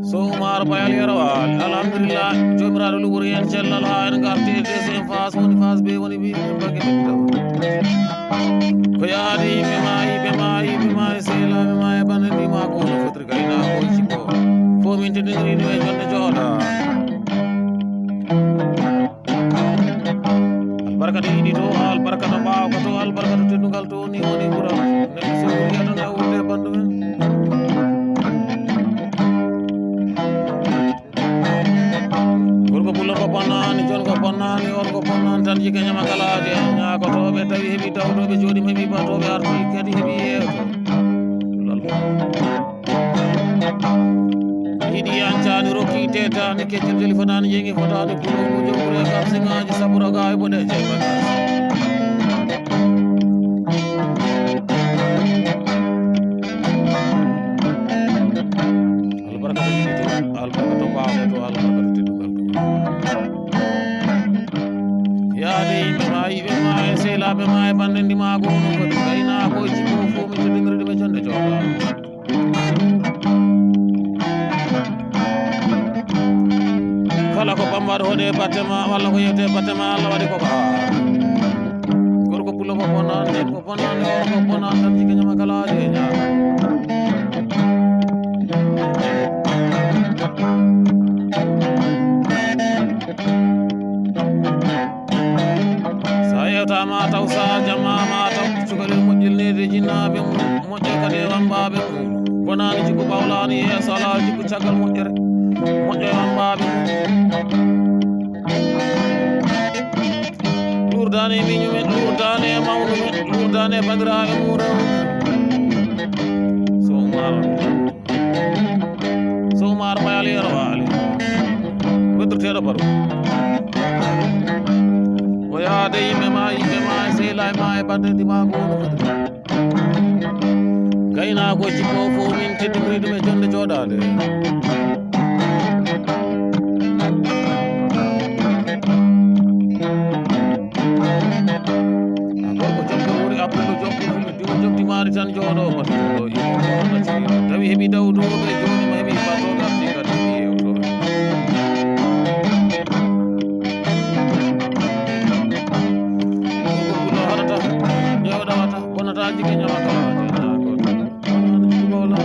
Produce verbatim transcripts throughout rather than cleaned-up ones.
Sow Umar Bayal Yero Waali. Alhamdulillah, joomiraaɗo luɓori en cellal haa en ngarti e deuxième phase, woni phase B, woni mbiimi en mbagge ɓe taw. Ko yaade yimɓe maayi, ɓe maayi, ɓe maayi, sehlaaɓe maayi, banndiraaɓe maayi, ko no fotiri gaynaakoji ko. Fof min teddiniri ɗum e jonde jooɗa. Albarka ɗo yiɗi to, albarka ɗo ɓaawo ka to, albarka ɗo teddungal to, ni woni ɓural. Neɗɗo so wuuri aduna wuurde e banndum en. Gorko pullo ko bonnaani, jon ko bonnaani, on ko bonnaani tan jike ñama kalaaje. Ñaagotooɓe tawi heɓi dawtooɓe, jooɗi heɓi batooɓe, arti kadi heɓi yeeso. Yiɗi yancaani, rokki tetaani, keccel joli fotaani, jeŋi fotaani, pullo mo jom kure kam siŋaaji, saburaga e boɗeeje. Albarka to yiɗi to, albarka to ɓaawo to, albarka to teddungal to. Yaade yimɓe ma, yimɓe ma e sehlaaɓe ma e banndindi ma, ko onon foti gaynaakoji ko fof min teddiniri ɗum e jonde jooɗa. Kala ko bambaɗo hoɗe batte ma, walla ko yewte batte ma, Allah waɗi ko ko haa. Gorko pullo ko bonnaani, debbo bonnaani, worgo bonnaani, tan jike ñama kala de ñaama. Sa yewtama taw, sa jammama taw, cukalel moƴƴel nede jinnaaɓe mum, moƴƴe kadi e wambaaɓe mum. Bonaani jikku ɓawlaani yeeso, alaa jikku caggal moƴƴere, moƴƴe e wambaaɓe mum. Luurdaani e miñum en, luurdaani e mawɗum en, luurdaani e banndiraaɓe mum rewɓe. So Umar, so Umar Bayal Yero Waali, weddoteeɗo baro. O yaade yimɓe ma, yimɓe ma e sehlaaɓe ma e banndiraaɓe ma ko woni foti. Gaynaakoji ko fof min teddiniri ɗum e jonde jooɗaade. A gorko jom ko woni appel jom ko woni diwo jom timaari tan jooɗo, batu jooɗo, imo ko wona ciri. Tawi heɓi dawdooɓe, jooɗi ma heɓi batooɓe, arti kadi heɓi yewtooɓe. Ko pullo haɗata, ƴeewɗawata, bonata jike ñamata, bonata jike mawla.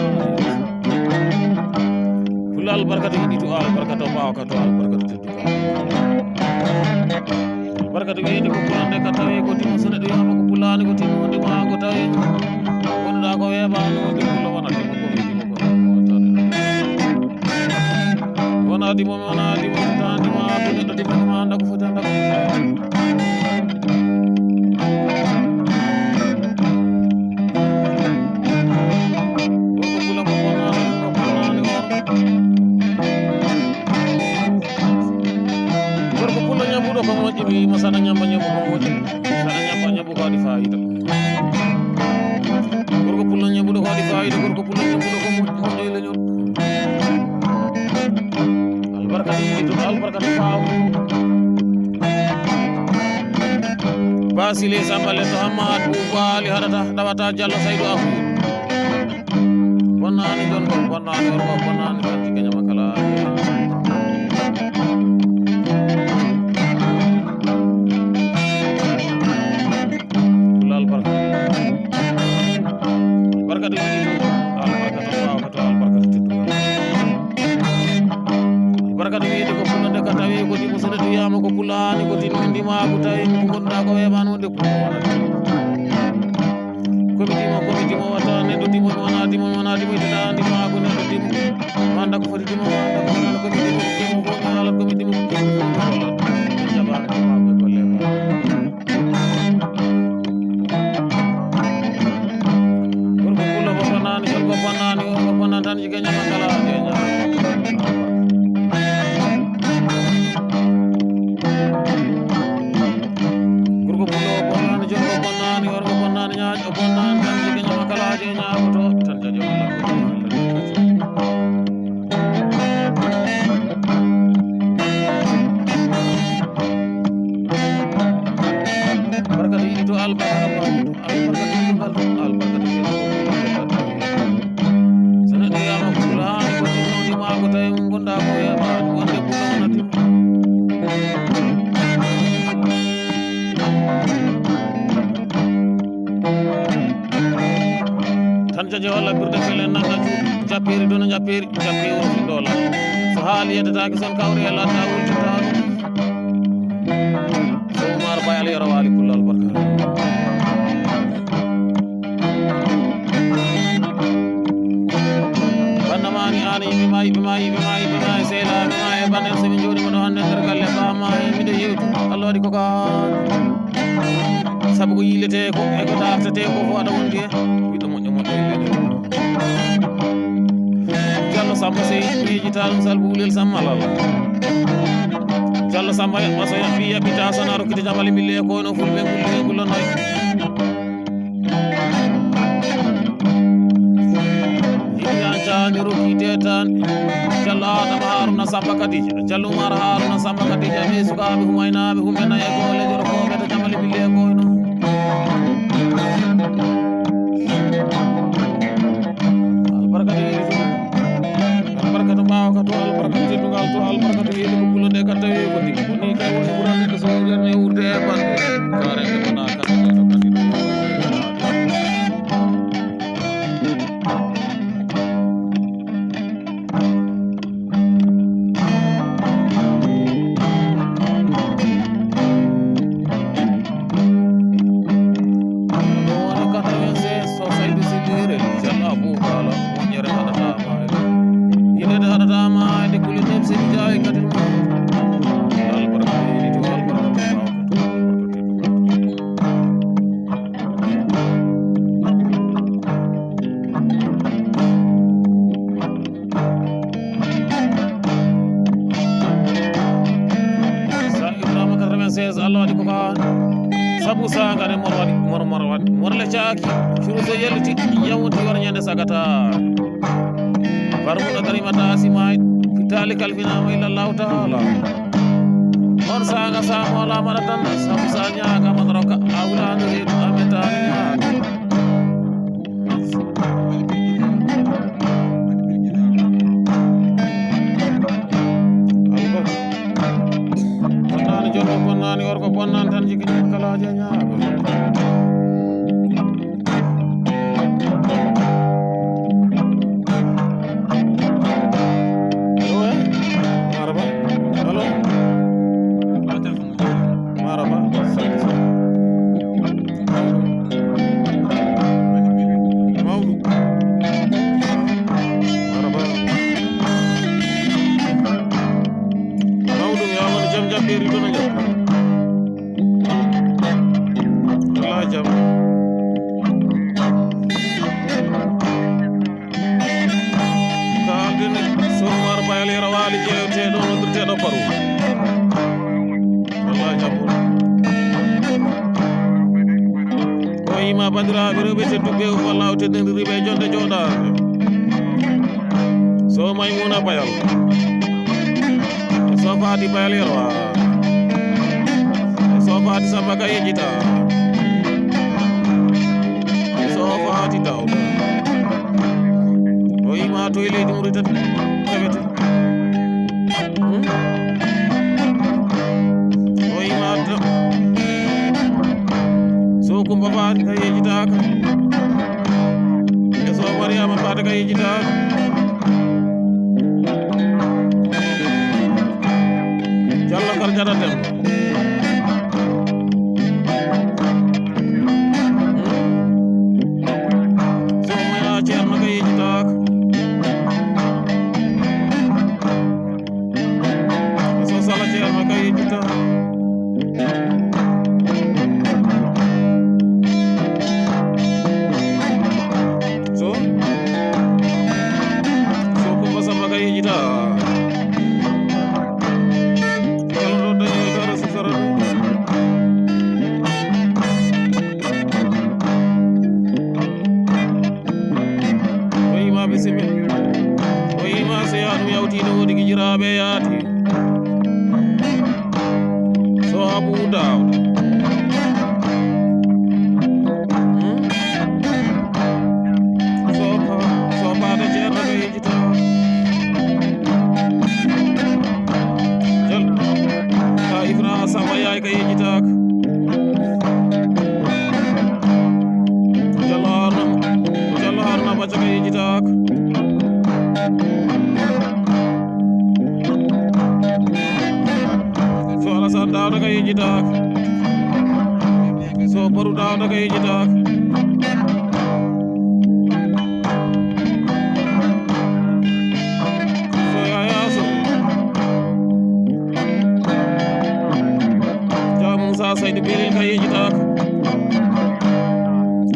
Pullo albarka to yiɗi to, albarka to ɓaawo ka to, albarka to tedduka. Albarka to wiyde ko pulande ka tawi ko timo, so neɗɗo wiyama ko pulani ko timo, wonde ma ko tawi. Wonɗa ko weeɓano, wonde pullo wona timo, ko timo, ko timo. Wona dimo, wona dimo, wona dimo, a ɓe neɗɗo dimo, ma anda ko foti anda ko. Gorko pullo mo bonnaani, mo bonnaani on. Gorko pullo ñambuɗo ko moƴƴi, mi wiima sana ñamba ñambu ko moƴƴi. Sana ñamba ñambu ko waɗi fayida. Gorko pullo ñambuɗo ko waɗi fayida, gorko pullo ñambuɗo ko moƴƴi, moƴƴi e leñol. Albarka ɗi yiɗi to, albarka ɗi ɓaawo. Basile Samba Leto Hammat Bubali haɗata, ɗawata Jallo Saydu Afu. Bonnaani jon ko, bonnaani worgo, bonnaani kanti keñama kala. Pullo albarka. Albarka to yiɗi to, albarka to ɓaawo ka to, albarka to teddungal. Albarka to wiyde ko pullo nde ka tawi ko dimo, so neɗɗo wiyama ko pulani, ko tino ndima ko tawi ko gonɗa ko weeɓano nde pullo wonata. Komi dimo, komi dimo, wata neɗɗo dimo, mi wona dimo, mi wona dimo, itata dima ko neɗɗo dimo. Mi anda ko foti dimo, mi anda ko wonano, komi dimo, ko kemo fof mi halat, komi dimo, ko kemo fof mi halat. Jaɓaano dima ko e golle ma. Gorko pullo ko bonnaani, gorko bonnaani, gorko bonnaani tan jike ñama kala, jike ñama. Gorko pullo bonnaani, gorko bonnaani, gorko bonnaani, ñaaƴo bonnaani tan jike ñama kala, jike Jaje walla birde fele nanga juuɗe. Jappeeri duna jappeeri, jappeeri wuro fi dola. So haali yeddataake son kawri e ladda wultita ɗum. So Umar Bayal yoro waali pullal barka. Banda mani ani yiɓe ma, yiɓe ma, yiɓe ma, yiɓe ma, e sehilaaɓe ma, e banden so ɓe jooɗima ɗo hannde nder galle ba ma, e miɗo yewtu. Allah waɗi ko ka. Sabu ko yilletee ko, e ko dartetee ko fof aɗa wondi e. Ɓiɗɗo moƴƴo moƴƴo yilletee. Jallo Samba Sey, miijita ɗum Sal Bulel Samba Lal. Jallo Samba Maso yaɓɓi, yaɓɓita sona rokkita jamale mille ko no fulɓe gulli e gullo noy. Yiɗi an caani rokkite tan. Jallo Adama Haruna Samba Kadija. Jallo Umar Haruna Samba Kadija. Ɓe sukaaɓe humaynaaɓe humɓe nayi e goole joro ko ɓe to jamale mille e goyno. Albarka de yeɗi to. Albarka to ɓaawo ka to albarka to teddungal to albarka to yeɗi ko pulo nde ka tawi ko dimo. Ko ni kay woni ɓurani ko so jarne wurde e bande. Kare ko na ka to kadi. Ɗo woni quatre-vingt-seize, so Saydu Sillire, Jalla Abu Bala, moƴƴere haɗata ma e. Yinede haɗata ma e, de kuli neb sidi jawi katil mo. Albarka, yidi to albarka, to albarka, to albarka, to albarka. Sa Ibrahima quatre-vingt-seize, Allah waɗi ko ka sabu saga de mor waɗi, mor, mor waɗi, mor le caaki, curu so yelliti, yawti war ñande sagata. Barmuɗo darima dasi may, fitali kalfinama illa Allahu Ta'ala. On saga sa mola mara tan, sabu sa ñaga madroka, awlanu redu ametani ñaga. Bonnaani jogo, bonnaani worgo, bonnaani tan jigi jigi kala je ñaago. Allo, eh? Maraba. Allo? Maraba. Mawɗo. Maraba. Mawɗo, mi yamani jam jam ɓeeri ɗon a jam. Wala jam. Ka aldin so Umar Bayal yara waali jeeyoteeɗo noddirteeɗo Paru. Wala jam. O yima bandiraɓe rewɓe tedduɓe, walla o teddindiriɓe e jonde joɗaɓe. So Maymuna Bayal. So Fati Bayal Yerwa. So Fati Samba ka yejita. So Fati Daw. O yima to e leydi Muritani. Tawete. Hmm? O yima to. So Kumba Fati ka yejitaka. E so Mariama Fati ka yejitaka. Jallo Karjata Demba. So Maya Ceerno ka yejitaka. So Sala Ceerno ka yejitaka. So, so Kumba Samba ka yejita. Kala ɗo dañi kara sisara ɗum. O yima bisimilla. O yima so yaa ɗum yawti no woodi gijiraaɓe yaati. So Abu Daawda. Hmm? So, so Paate Ceerno ka yejita. Jal. Ka Ifra Samba Yaay ka yejitaaka. Jallo Haruna, Jallo Haruna Aca ka yejjitaaka. So Alasan Daawda ka yejjitaaka. So Baru Daawda ka yejjitaaka. So Yaya So. Jaa Muusa Saydu Belel ka yejjitaaka.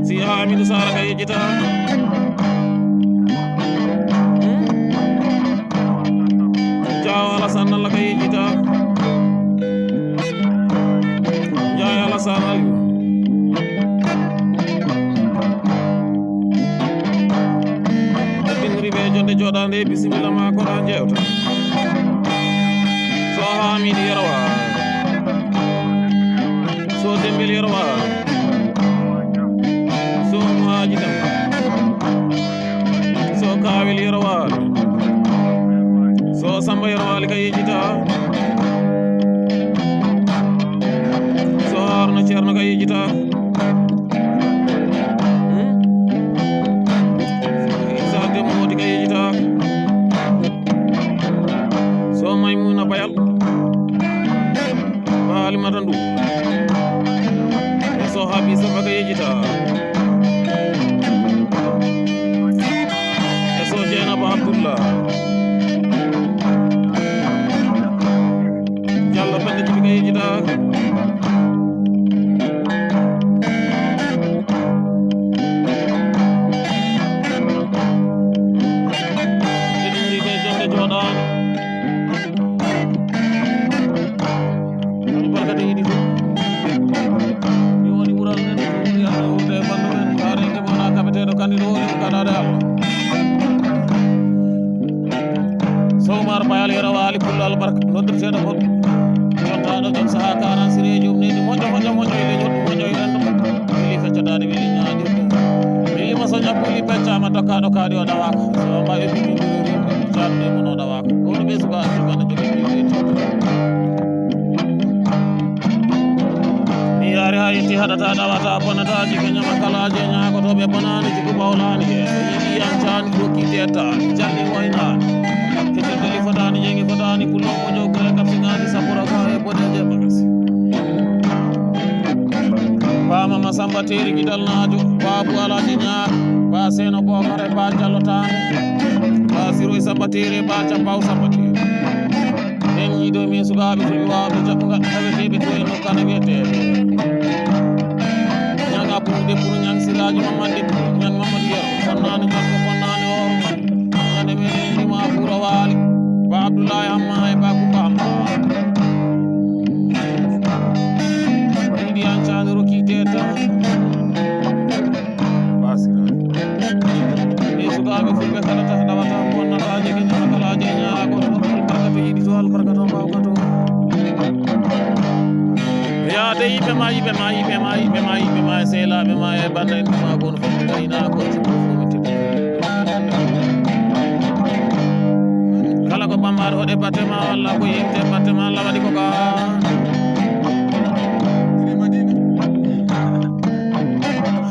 Si Hamidu Sara ka yejjitaaka. Hmm? Jaawo Alasan Alla ka yejjitaaka. Njaay Alasan Aliyu. Ɓe binndiri ɓe jonde jooɗaande, bisimilla ma ko ɗa jewta. So Hamidi Yerwa. So Dembel Yerwa. So Muhaji Dem. So Kawel Yerwa. So Samba Yerwa ka yejjita. So Haruna Cerno ka yejjita. Hmm? Isa Demba Modi ka yejjita. So Maymuna Bayal. Baali Matandu. E so Habi Samba ka yejjita. E so Jeynaba Abdullah. Jallo Penda Jibi ka yejjita. Ɗiɗi ɓe jonde jooɗaani. Woni barkate yiɗi fof. Mi woni ɓural men, mi woni Alla wuurde e ɓanndu men. Haa renge mo wona kaɓeteeɗo kandi ɗo woni ko gaɗaade Alla. Sow Umar Bayal Yero Waali Pullo Albarka, noddirteeɗo Bot. Jottaaɗo joom sahaa karan siree joom neydi moƴƴo, moƴƴo, moƴƴo, e leñol moƴƴo, e renndo. Weli feccotaade, weli ñaaƴirde. Weli ma so ñabbu, weli peccaama, tokkaaɗo kaaɗi o ɗawaaka. So mbawi ɓe ɓiɗɗo ɗo rimɓe, jaɗɗo e mon o ɗawaaka. Ko woni ɓe suka, suka no jogi ɓiɓɓe tedduɓe. Mi yaari haa yetti haɗata, ɗawata, bonata, jike ñama kalaaje, ñaagotooɓe bonaani, jiku bawlaani e. So yiɗi yancaani, rokki teetaani, jalli waynaani. Kecel deli fotaani, jeŋi fotaani, pullo ko jow, kule kapsingaani, sappo roga e boɗeeje bagasi. Ba Mama Samba Teeri Gidal Naajo, Ba Bu Alaaji Ñaar, Ba Seeno Bookare, Ba Jallo Taane, Ba Siroy Samba Teeri, Ba Campaw Samba Teeri. Ɓen yiido min sukaaɓe fulɓe waawɓe jaɓɓugal, taweteeɓe to e nokkaane wiyeteeɓe. Ñaŋ Abbu Debbo, Ñaŋ Siraaji Mamadu Debbo, Ñaŋ Mamadu Yero, Fonnaani Jokko, Fonnaani Hooro. Ñande men en ndima Buuro Waali, Ba Abdullahi Hamma e Ba Kumba Hamma. Yiɗi an caani rokki teta. Basira. Ni sukaaɓe fulɓe kala ta ɗawata, bonnata, jege ñama kala, je ñaago, to ɗum barkato yiɗi to, albarka to, mbawka to. Yaade yiɓe ma, yiɓe ma, yiɓe ma, yiɓe ma, yiɓe ma, e sehlaaɓe ma, e bannda en ma, gon fof, gaynaa ko, sikko fof, mi teddi. Kala ko bambaɗo hoɗe batte ma, walla ko yimte batte ma, Allah waɗi ko ka.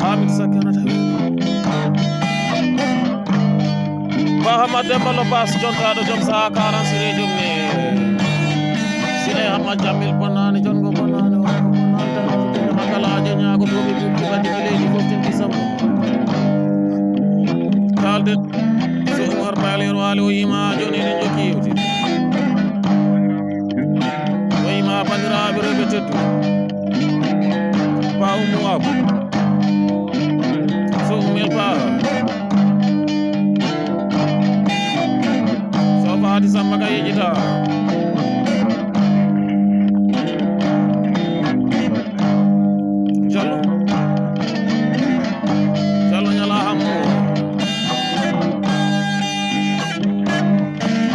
Hamid Sakana tawi. Ba Hamad Demba Lobaas, jontaaɗo joom sahaa karan siree joom ne. Sine Hamad Jamil bonnaani, jonngo bonnaani, wonko bonnaani, tan ko ɗum hakkalaje ñaago to ɓe ɓiɓɓe ɓaddi ko leydi fof tinti sambo. Kaalden, so Umar Bayal Yero Waali o yima, jooni eɗen jokki yewtide. O yima banndiraaɓe rewɓe tedduɓe. Ba Ummu Abu. So Ummel Ba. So Faati Samba ka yejjita. Jallo. Jallo ñala hammo.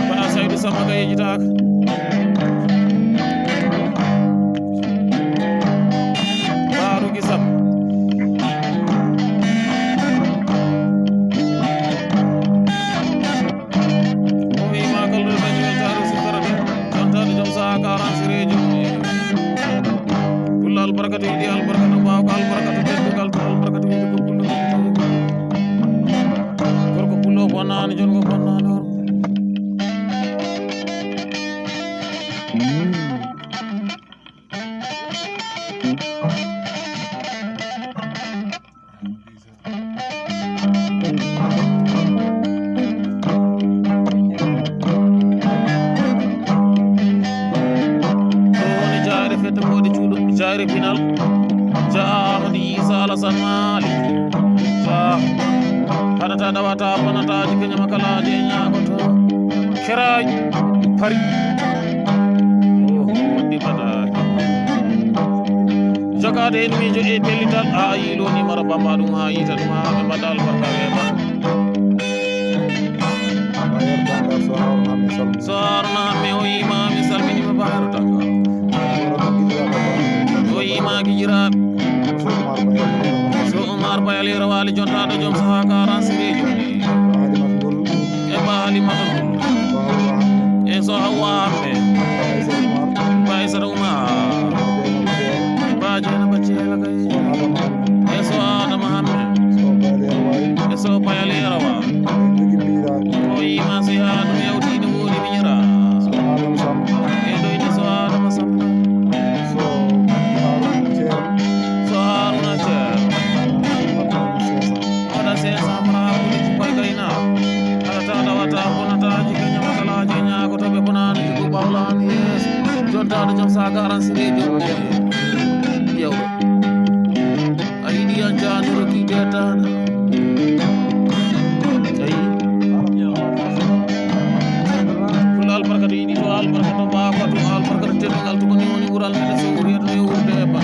Bana Saydu Samba ka yejjitaaka. Baaru Gisam. Nani jongo bonnani or. Ɗo woni jayre fete mboɗi cuuɗo, jayre pinal. Ja Amadou Issa Alassane Malick. Ja haɗata, ɗawata, bonata, jikka ñama kala je ñaagoto. Keray pari. Oh, wonde bada. Jogaade heen miijo e pellital, a yiiloo numéro Bamba ɗum, haa yiita ɗum, haa ɓe mbaɗa albarka weeɓa. Bayar Banga, so Haruna mi salmini. So Haruna mi o yiima, mi salmini mo Bayar Banga. Wara ko gijiraaɗo Banga. O yiima gijiraaɗo. So Umar Bayar. So Umar Bayar Yero Wali, jontaaɗo joom sahaa, karan sireejo. Halimat Ngol. E Ba Halimata Ngol. So Hawwa Hamɓe. E so Hawwa Hamɓe. Ba Aysata Umar. Ba Aysata Umar. Ba Jeynaba Ceela kay. E so Adama Hamɓe. E so Bayal Yarawa. O yiima si haa ɗum yawti, ina woodi miñira. E ɗo ine so Adama Samba. So Haruna Ceer. Waɗa cinq cents francs hakkunde jippa e gayna. Haɗata, ɗawata, bonata, jikka ñama kala je ñaagoto, ɓe bonaani, jikku ɓawlaani yeeso. Jontaaɗo joom saaka aran sireejo. Yewɗo. A yiɗi an jaaniro kiite taana. Ayi. Fula albarka to yiɗi to, albarka to baaba to, albarka to teddungal to, ko ni woni wural nde so wuriyata yo wurde e ba.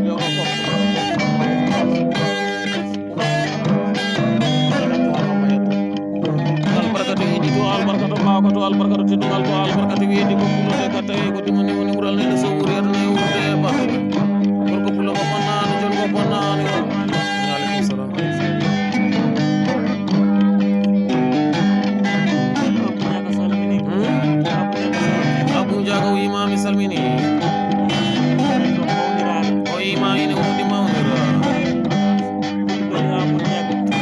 Yo ko. Albarka to yiɗi to, albarka to baaba to, albarka to teddungal to, albarka to weedi ko kuno de ka tawi ko dimo ni woni wural nde so wuriyata yo wurde e ba. Gorko pullo ko bonnaano, jon ko bonnaano. Waaleykum salaam. Hmm? Abu Njaga o yiima mi salmini. O yiima ina woodi mawnira.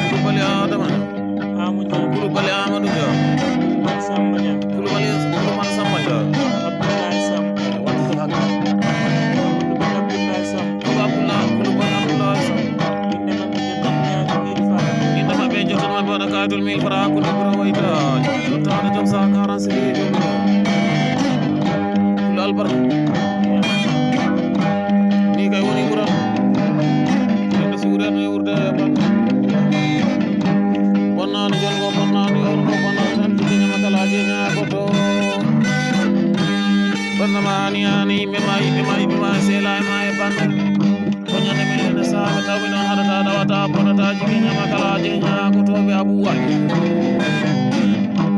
Kulubali Adama. Amadou Dia. Kulubali Amadou Dia. Samba Dia. Kulubali, Kulubali Samba Dia. Abdoulaye Sam. Eh, wattu ko hakka. Kulubali Abdoulaye Sam. Kulu Abdoulaye, Kulubali Abdoulaye Sam. Innde maɓɓe jottani mille francs. Innde maɓɓe jottani maɓɓe waɗa kaydol mille francs hakkunde buro wayta. Jottaade joom sa quarante-six joom. Kulu albarka. Ni kay woni ɓural. Neɗɗo suureede e wuurde e banndum. Bonnaani jonngo, bonnaani orgo, bonnaani tan jigge ñama kala je ñaagoto. Bannda ma ani ani, yimɓe ma, yimɓe ma, yimɓe ma, seela e ma e banndum. Ko ñande min ene saama tawi noon haɗata, ɗawata, bonata, jigge ñama kala je ñaagotooɓe Abu Wali.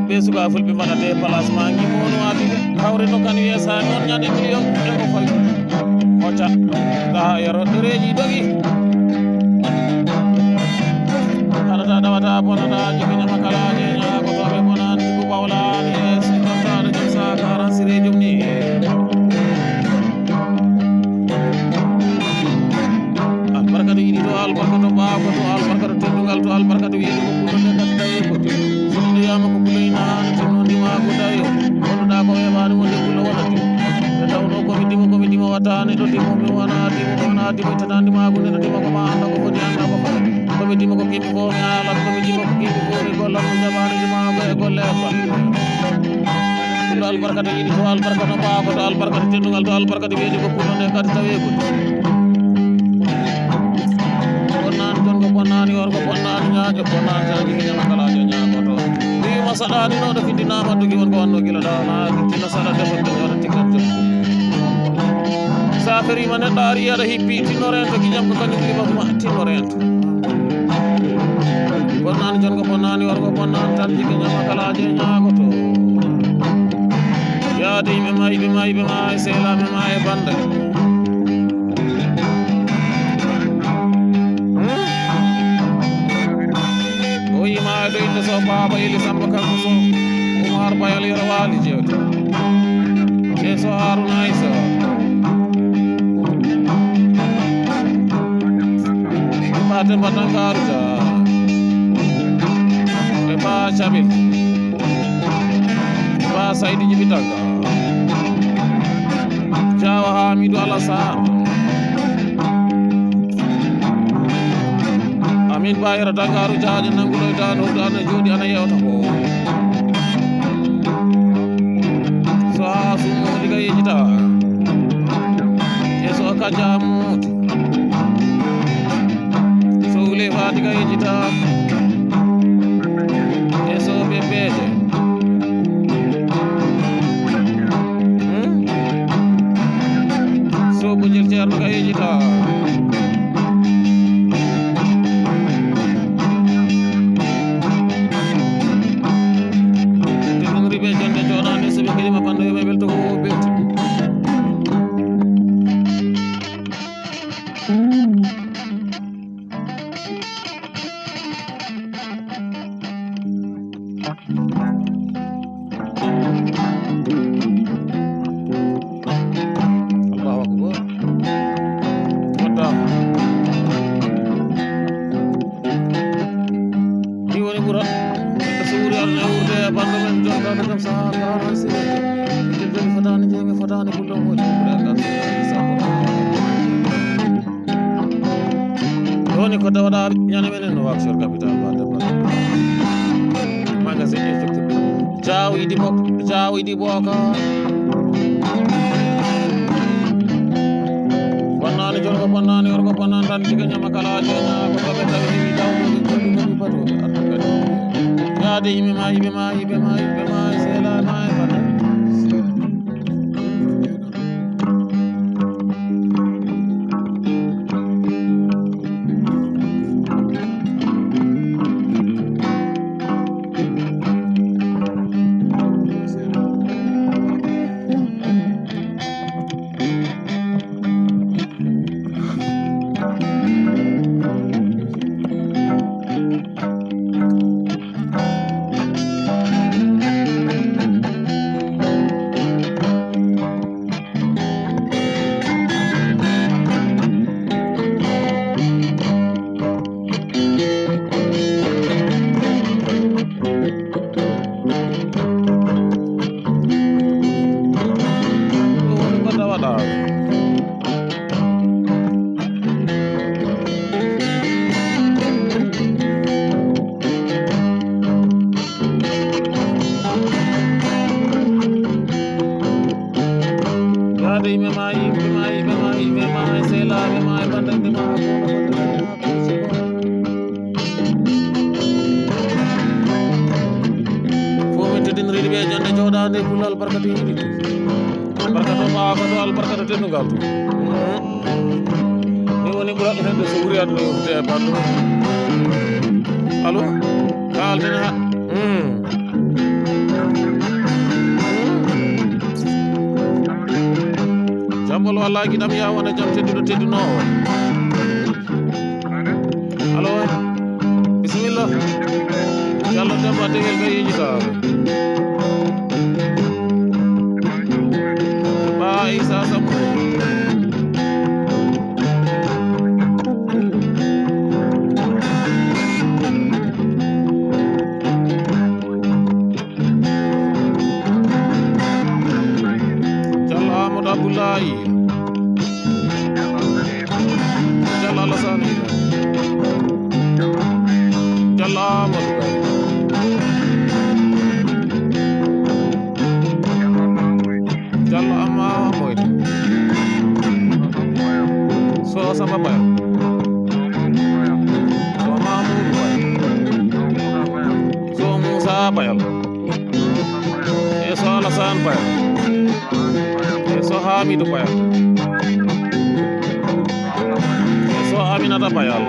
Ɓe suka fulɓe mbaɗa déplacement ngi mono adi. Hawre no kan wiye sa noon ñande million e ko fawi. Hocca. Daha yero ɗereji dogi. Haɗata, ɗawata, bonata, jigge ñama kala je ñaagotooɓe bonani ko bawlani e so jottaɗo jom sa karan sire jom ni. Albarka to yiɗi to, albarka to ɓaawo to, albarka to teddungal to, albarka to wiyde ko pullo nde kadi tawi ko. Sinno wiyama ko pullo ina haani tinno ndimaagu tawi. Wonduɗa ko weeɓaani wonde pullo wonati. Nde tawno komi dimo, komi dimo wattaani ɗo dimo, mi wona dimo, mi wona dimo, ittata ndimaagu nde ɗo dimo ko ma annda ko foti annda ko foti. Komi dimo ko kimmi fof mi haalat, komi dimo ko kimmi fof mi gollat, mi jaɓaani ndimaagu e golle e golle. Ɗo albarka to yiɗi to, albarka to ɓaawo to, albarka to teddungal to, albarka to weeji ko pullo nde kadi tawi ko. Bonnaani jonngo, bonnaani orgo, bonnaani ñaaƴo, bonnaani tan jigi ñama kala jo ñaagoto. Wiima saɗaani no ɗo findinaama dogi won ko wanno gila ɗaanaaki, tinno saɗa defo to ñoro tikkat jom. Sa feriima neɗɗo ari aɗa hippi, tinno reento gijam ko kañum liɓa kuma, tinno reento. Bonnaani jonngo, bonnaani orgo, bonnaani tan jigi ñama kala je ñaagoto. Yaade yimɓe ma, yimɓe ma, yimɓe ma, e seelaaɓe ma, e bannde. Hmm? O yima e ɗo inde so Baaba Eli Samba Kanko Sow. Umar Bayal Yero Waali Jeewte. E so Haruna Aissa. Fatima Tangaruta. E Cabil. Ba Saydi Jibi Tagga. Jaawa Hamidu Alassane. Amin Bayero Dagaru jaaje nanguloy dano dano jooɗi ana yewta ko. So ha sumo diga yejita. E so kaja mutu. So wule fa diga yejita. E so bebeje. Hmm? So bujil cerno ka yejita. Te ɗum riɓe jonde joɗani so ɓe kadi ma bando yo ɓe welto ko ɓe. Allahu akbar. Wata. Ni woni ɓura. So wuri Allah e wurde e bando men jontaade kam saha quarante-cinq. Jel jel fotani jeemi fotani kullo moƴƴi ɓura e gas. Woni ko tawɗaa ñande menen no Nouakchott, capitale ba département. Magasin Égypte. Jaaw idi bok, jaaw idi boka. Bonnani jol ko bonnani, or ko bonnani tan diga ñama kala jeña ko babe tawi ni daw ko ko ko pato arta kadi. Yaade yimɓe ma, yimɓe ma, yimɓe ma, yimɓe ma, sela ma e bana. Yaade yimɓe ma, yimɓe ma, yimɓe ma, yimɓe ma, e sehlaaɓe ma, e banndiraaɓe ma, fof min teddiniriiɓe e jonde jooɗaande e pulla albarka to yiɗi. Albarka to ɓaawa ka to albarka to teddungal to. Ni woni ɓural hedde so wuri aduna yofte e banndo. Allo? Kaalden ha. Hmm. Jambal walla giɗam ya wona jam tedduɗo teddunoowo. Allo? Bisimilla. Diallo Demba Degel ka yejita. Ba Issa Samb. Diallo Amadou Abdoulaye. Diallo Alassane. Diallo Amadou Ba. Diallo Amma Moyde. So Samba Bayal. So Mamoudou Bayal. So Moussa Bayal. E so Alassane Bayal. E so Hamidou Bayal. E so Aminata Bayal.